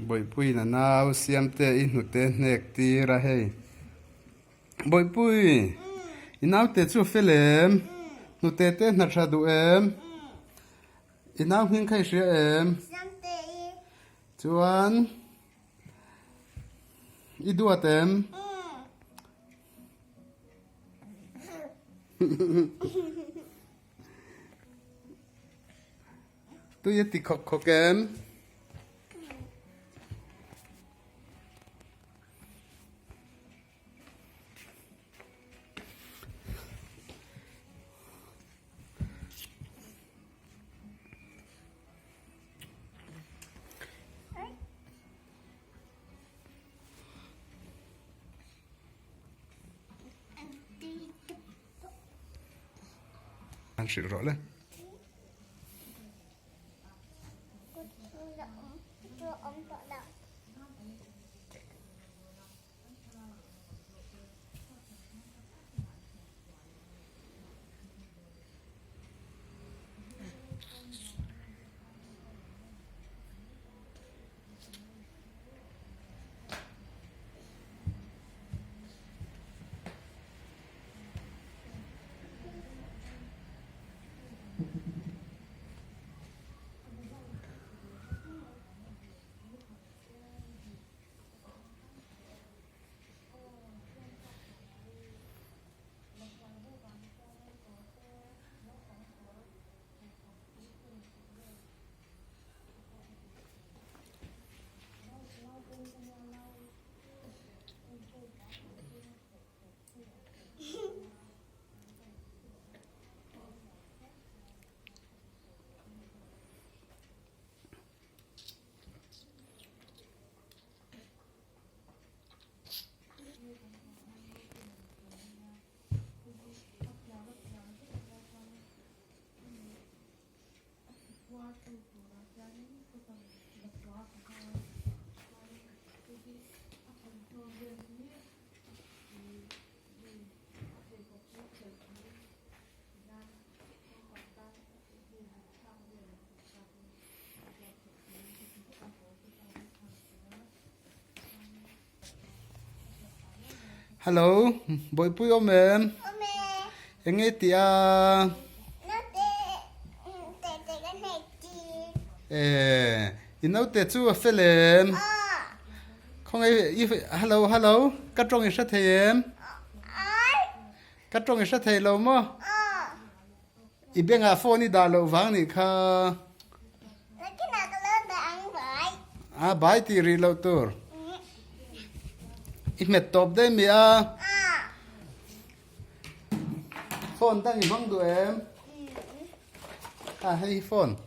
Bawihpuiin a nau siamte i hnute hnek tir a hei. Bawihpui, i naute chu a fel em? Hnute te hna tha duh em? I nau hming kha i hria em? Chuan i duat em? Tui a ti khawk khawk em? An hrilh rawh le. Hello, Bawihpui awm em? Awm e. Eng nge tih a? Naute te te ka hnek chi. Eh, i naute chu a fel em? Aw. Khawnge i hello hello ka tawng i hre thei em? Ai. Ka tawng i hre thei lo maw? Aw. I bengah phone i dah loh vang nih kha. Nakinah ka lo dah ang bai. A bai tih rih loh tur. I hmet tawp daih mi a. Phone dang i hmang duh em? A hei hi phone.